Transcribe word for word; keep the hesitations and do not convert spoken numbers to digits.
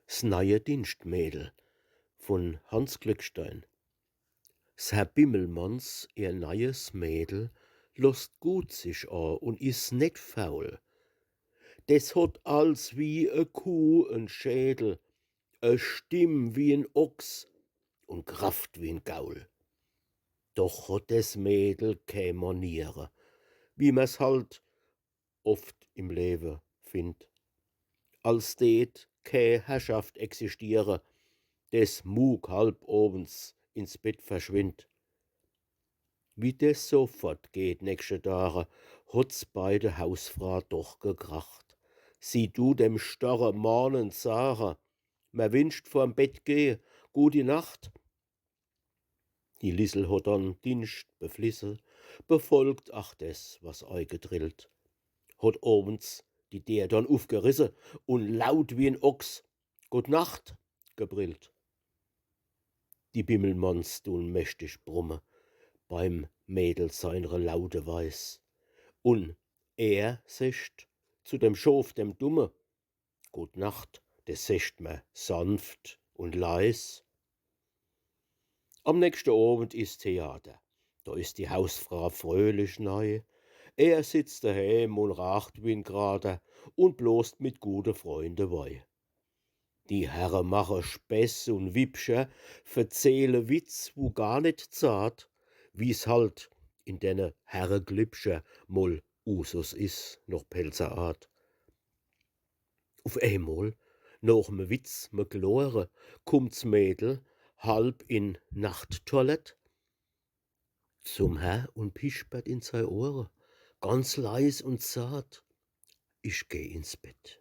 S neie Dienschtmädel vun Hanns Glückstein. S Herr Bimmelmanns ihr neies Mädel losst gut sich a un is net faul. Des hot als wie e Kuh en Schädel, e Stimm wie en Ochs un Kraft wie en Gaul. Doch hot des Mädel kä Maniere, wie mer's halt oft im Lewe findt. Als deet kä Herrschaft existiere, des Muug halb owens ins Bett verschwindt. Wie des so fortgeht nächschte Dage, hot's bei de Hausfra doch gekracht. Sie du dem Storre mahnend sage, mer winscht vorm Bettgeh gudi Nacht. Die Lissel hot dann Dienscht beflisse, befolgt ach des, was eigedrillt. Hot owens die Deer dann ufgerisse un laut wie en Ochs „Gut Nacht“ gebrillt. Die Bimmelmanns dun mächtig brumme beim Mädel seinre laute Weis. Un er secht zu dem Schof, dem Dumme: „Gut Nacht“, des secht mer sanft un leis. Am nächschte Owend is Theater, do is die Hausfra fröhlich nei. Er sitzt deheem un raacht wie en Krater un blost mit gute Freunde Wei. Die Herre mache Späß un Wippcher, verzehle Witz, wu gar net zart, wie's halt in denne Herreglippcher mol Usus is, noch Pälzer Art. Uf eemol, noch me Witz, me klore, kummt's Mädel halb in Nachttoilett zum Herr un pispert in sei Ohre, ganz leis un zart: „Ich geh ins Bett,